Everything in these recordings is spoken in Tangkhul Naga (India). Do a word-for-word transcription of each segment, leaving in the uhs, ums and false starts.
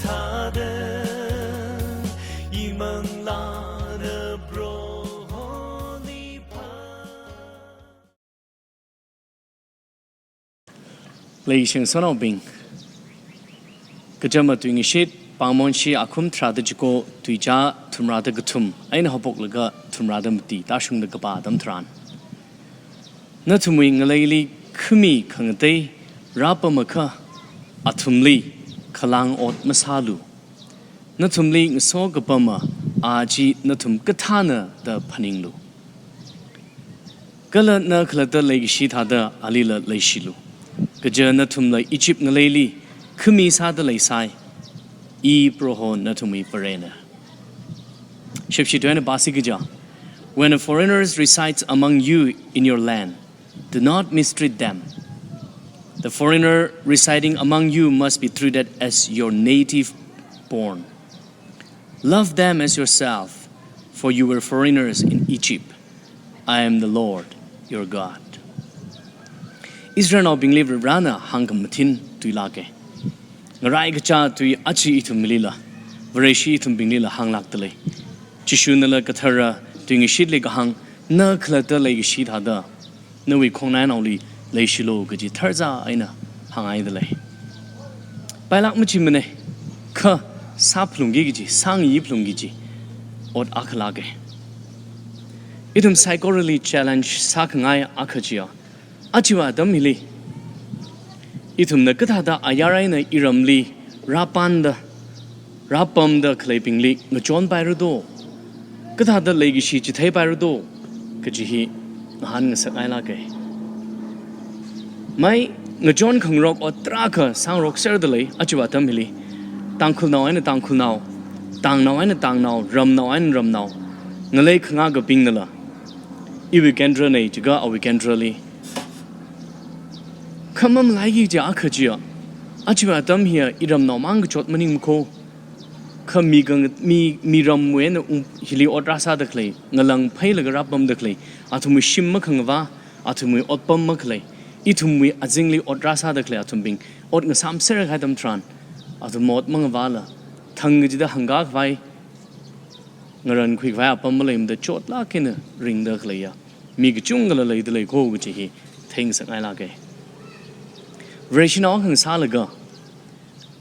Thāda, imanglāna Proholi pha. Leishing sonaobing. Kachama tuingashit, pāngmonshi akhum tharāda chiko, tuichā thumrāda kathum, eina haophoklaga thumrāda mati, tāshungda kapā atam tharan. Nathumwui ngaleili khami khangatei rāpamakha athumli khalāng ot masālu. Nathumli ngaso kapama a chi nathum kathāna da phaninglu. Kala na khalatta leikashi thāda alila leishilu. Kaja nathumla Egypt ngaleili khami sāda leisai. I Proho nathumwui Varena. Shepshi tuena basi kaja. When a foreigner resides among you in your land, do not mistreat them. The foreigner residing among you must be treated as your native born. Love them as yourself, for you were foreigners in Egypt. I am the Lord your God. Israelnaobingli Varivarana hāngkhamathin tuilāka. Ngarai kachā tui achi ithumlila, Vareshi ithumbinglila hānglākdalei. Jishunala kathara tuingashitli kahāng, na khalatta leikashi thāda nawui khongnainaoli leishilu kaji tharzā eina hānghaidalei. Pailāk machimana, kha sāphalungki kaji, sāngayi phalungki kaji ot akha lāka. Ithum saikorali challenge sākhangai akha chiya, achiwui atam hili ithumna kathāda ayar eina iramli rāpanda, rāpamda khaleibingli ngachonpaira do, kathāda leikashi chitheipaira do kaji hi ngahānngasakngailāka. Mai, ngachon khangarok ot tarākha sāngarokserda lei achiwui atam hili. Tangkhulnao eina Tangkhulnao, Tangnao eina Tangnao, ramnao eina ramnao, ngalei khangakabingnala iwui kendra nei jiakha awui kendrali. Kha mamalaiki kaji akha chiya, achiwui atam hiya iramnao mang kachot maningmakho. Kha mi kang-, mi, miramwui eina ung-, hili ot rāsāda khalei, ngalang phailaga rāpamda khalei, athumwui shim makhangavā, athumwui otpam makhalei, ithumwui azingli ot rāsāda khalei athumbing ot ngasāmser kahai atam tharan, athum ot mangavāla, thang kachida hāngkakhavai, ngarankhuikhavai apam maleimada chotlāk eina ringda khaleiya mi kachungkhala leidaleikho kaji hi theingasakngailāka. Vareshinao akha ngasālaga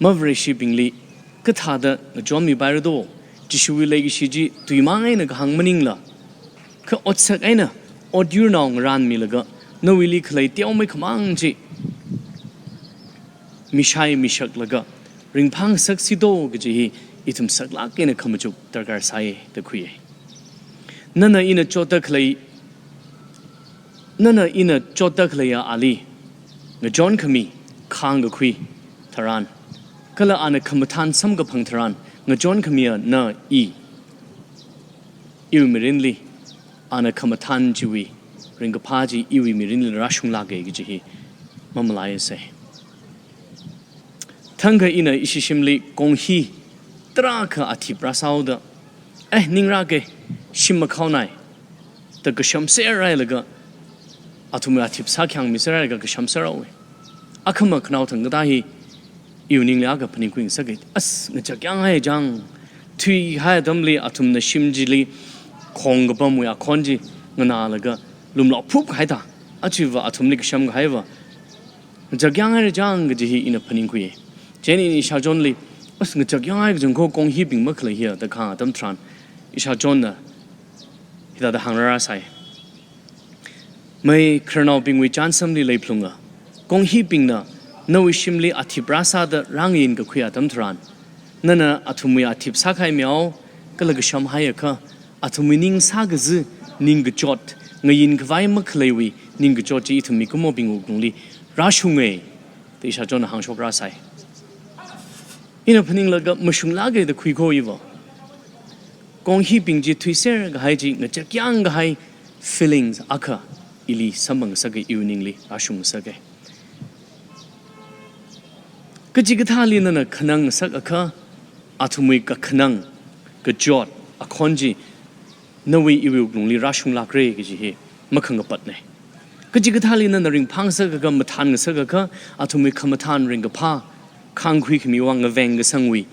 mavareshibingli kathāda ngachonmipaira do, Jishuwui leikashi chi tuimang eina kahāng maningla, kha otsak eina otyurnao ngarānmilaga nawuili khalei teomeikhamang chi mishai mishaklaga ringphāngasaksi do kaji hi ithum saklāk eina khamachuk darkar sai da khuiya. Nana ina chotda khalei, nana ina chotda khaleiya ali ngachonkhami khāngkakhui tharan, kala ana khamathān samkaphang tharan, ngachonkhamiya na i, iwui mirinli ana khamathān chiwui ringkaphā chi iwui mirinli rāshunglāka kaji hi mamalaiasa. Thangkha ina ishi shimli konghi tarākha athip rāsāhaoda, eh, ning rāka, shim makhaonai da kashamser hailaga, athumwui athip sākhayang miser hailaga kashamser haowa. Akhama khanao thangkatā hi iwui ningli akha phaningkhuingasaka. As, ngachakyānghai chang. Thuihai atamli athumna shim chili khong kapamwui akhon chi nganālaga lumlao phup kahai thā, achiva athumli kasham kahaiva ngachakyānghaira chang kaji hi ina phaningkhuiya. Chieina ina ishāchonli, as, ngachakyānghai kachangkho konghibing makhalei hiya da kahāng atam tharan, ishāchonna hithāda hāngrāsai. Mai, khararnaobingwui chānsamli leiphalunga. Konghibingna nawui shimli athip rāsāda rāngayinkakhui atam tharan, nana athumwui athip sākhaimihaowa, kala kashamhaiakha athumwui ning sākazi ningkachot, ngayinkhavai makhaleiwui ningkachot chi ithum mikumobingwui wuklungli rāshunga da ishāchonna hāngshokrasai. Ina phaninglaga mashunglāka da khuikho iva. Konghibing chi thuiser kahai chi ngachakyāng kahai feelings akha ili samphangngasaka, iwui ningli rāshungngasaka. Kachikathāli nana khanangngasakakha, athumwui kakhanang, kachot, akhon chi nawui iwui wuklungli rāshunglākra kaji hi makhangapatna. Kachikathāli nana ringphāngasakakha, mathānngasakakha, athumwui khamathān ringkaphā khāngkhui khamiwui vang ngaveng kasangwui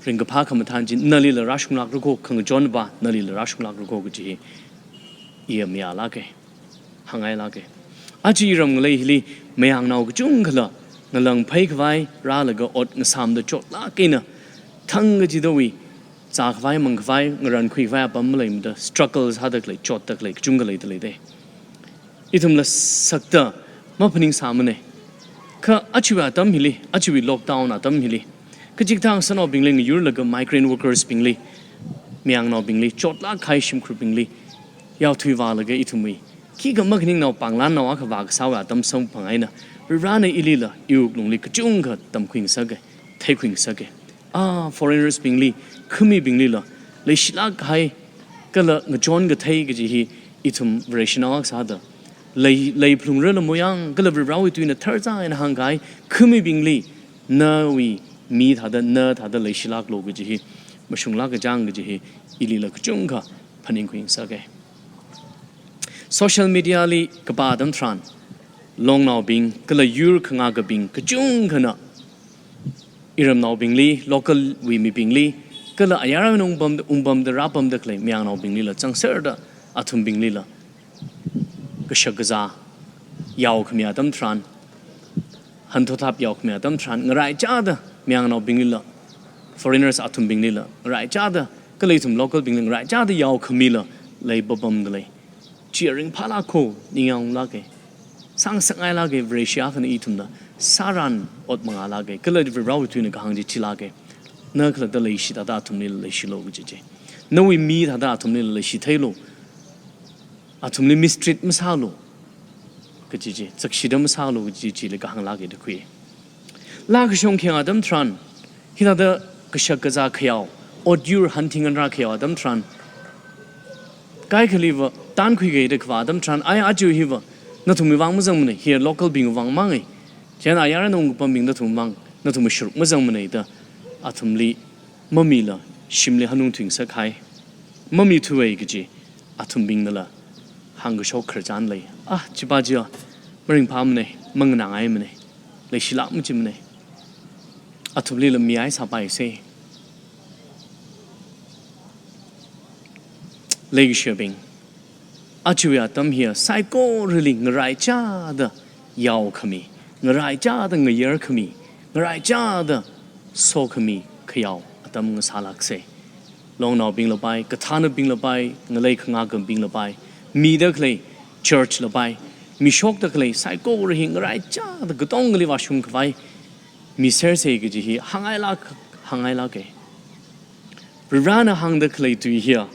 ringkaphā khamathān chi nalila rāshunglākra ko, khangachonva nalila rāshunglākra ko kaji hi iya mayālāka, hāngngailāka. Aja iram ngalei hili mayangnao kachungkhala ngalāng phaikhavai rālaga ot ngasāmda chotlāk eina thang kachidawui zākhavai mangkhavai ngarankhuikhavai apam maleimada struggle sāda khalei, chotda khalei kachungkha leida leida. Ithumla sakta maphaningsāmana. Kha ajawui atam hili, ajawui lockdown atam hili, kachikathā ngasānaobingli ngayurlaga migrant workers bingli, mayangnaobingli, chotlāk kahai shimkhurbingli yaothuivālaga ithumwui khikha makhaningnao panglānnao akha vākasāwui atam samphang eina Varivarana ilila iwui wuklungli kachungkha tamkhuingasaka, theikhuingasaka. Ah, foreigners bingli, khamibinglila leishilāk kahai kala ngachon kathei kaji hi ithum Vareshinao akha sāda lei, leiphalungrala moyang, kala Varivarawui tuina tharzang eina hāngkahai khamibingli nawui mi thāda, na thāda leishilāklu kaji hi mashunglāk kachang kaji hi ilila kachungkha phaningkhuingasaka. Social media li kapā atam tharan, longnaobing kala yur khangakabing kachungkhana iramnaobingli, local wui mibingli, kala ayar ungpamda, ungpamda rāpamda khalei mayangnaobinglila changserda athumbinglila kashak kazā yaokhami atam tharan, hanthotap yaokhami atam tharan, ngaraichāda mayangnaobinglila, foreigners athumbinglila ngaraichāda, kala ithum local bingli ngaraichāda yaokhamila leipapamda lei. Chi ringphālāk ko, ningyānglāka. Sāngasakngailāka, Vareshi akhana ithumna sāran ot mangālāka. Kala Varivarawui tuina kahāng chi chilāka. Na khalatta leishi thāda athumlila leishilu kaji chi. Nawui mi thāda athumlila leishi theilu. Athumli mistreat masālu kaji chi, zakshida masālu kaji chili kahānglāka da khui. Laa kashong khayang atam tharan, hithāda kashak kazā khayao, otyur hanthing anra khayao atam tharan, kaikhaliva tankhuikida khavā atam tharan, ai aja hiva nathumwui vang mazangmana, hi local bingwui vang manga. Chieina ayar eina ungkapambing nathumwui vang, nathumwui sharuk mazangmana da athumli mamila shimli hanungthuingasakhai, mamithuwa kaji athumbingnala hāngkashok khararchan lei. Ah, chipa chiya maringphāmana, manganāngaimana, leishilāk machimana. Athumlila mihai sāpaisa. Leikashiyabing, ajawui atam hiya saikorali ngaraichāda yaokhami, ngaraichāda ngayarkhami, ngaraichāda sokhami khayao atam ngasālāksa. Longnaobingla pai, kathānabingla pai, ngalei khangakabingla pai, mida khalei church la pai, mishokda khalei saikora hi ngaraichāda katongali vāshungkhavai misersa kaji hi hāngngailāk, hāngngailāka. Varivarana hāngda khalei tui hiya,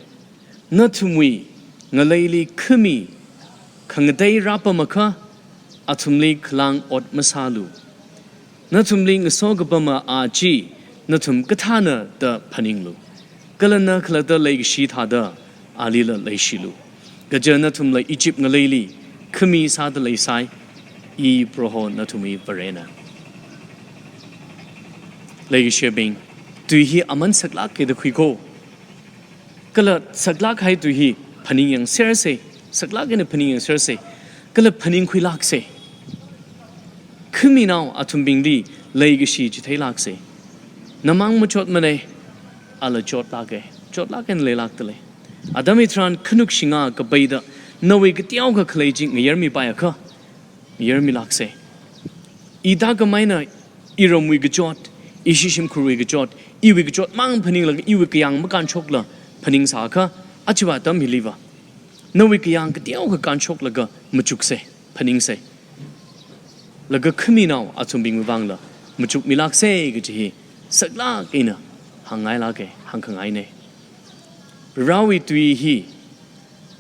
nathumwui ngaleili khami khangatei rāpamakha, athumli khalāng ot masālu. Nathumli ngaso kapama a chi nathum kathāna da phaninglu. Kala na khalatta leikashi thāda alila leishilu. Kaja nathumla Egypt ngaleili khami sāda leisai, I Proho nathumwui Varena. Leikashiyabing, tui hi aman saklāka da khui ko. Kala saklāk kahai tui hi phaningyangsersa, saklāk eina phaningyangsersa, kala phaningkhuilāksa. Khaminao athumbingli leikashi chitheilāksa. Namang machotmana, ala chotlāka, chotlāk eina leilākda lei. Atam hitharan khanuk shinga kapaida nawui kateokha khalei chi ngayarmipaiakha, ngayarmilāksa. Ithākhameina iramwui kachot, ishi shimkhurwui kachot, iwui kachot mang phaninglaga iwui kayāng makānshokla phaningsāakha, ajawui atam hiliva nawui kayāng kateokha kānshoklaga machuksa, phaningsa. Laga khaminao athumbingwui vangla machukmilāksa kaji hi saklāk eina hāngngailāka, hāngkhangaina. Varivarawui tui hi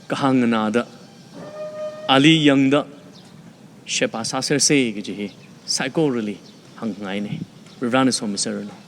kahāng nganāda, ali yangda, sheba sāsersa kaji hi saikorali hāngngaina. Varivarana somiserranu.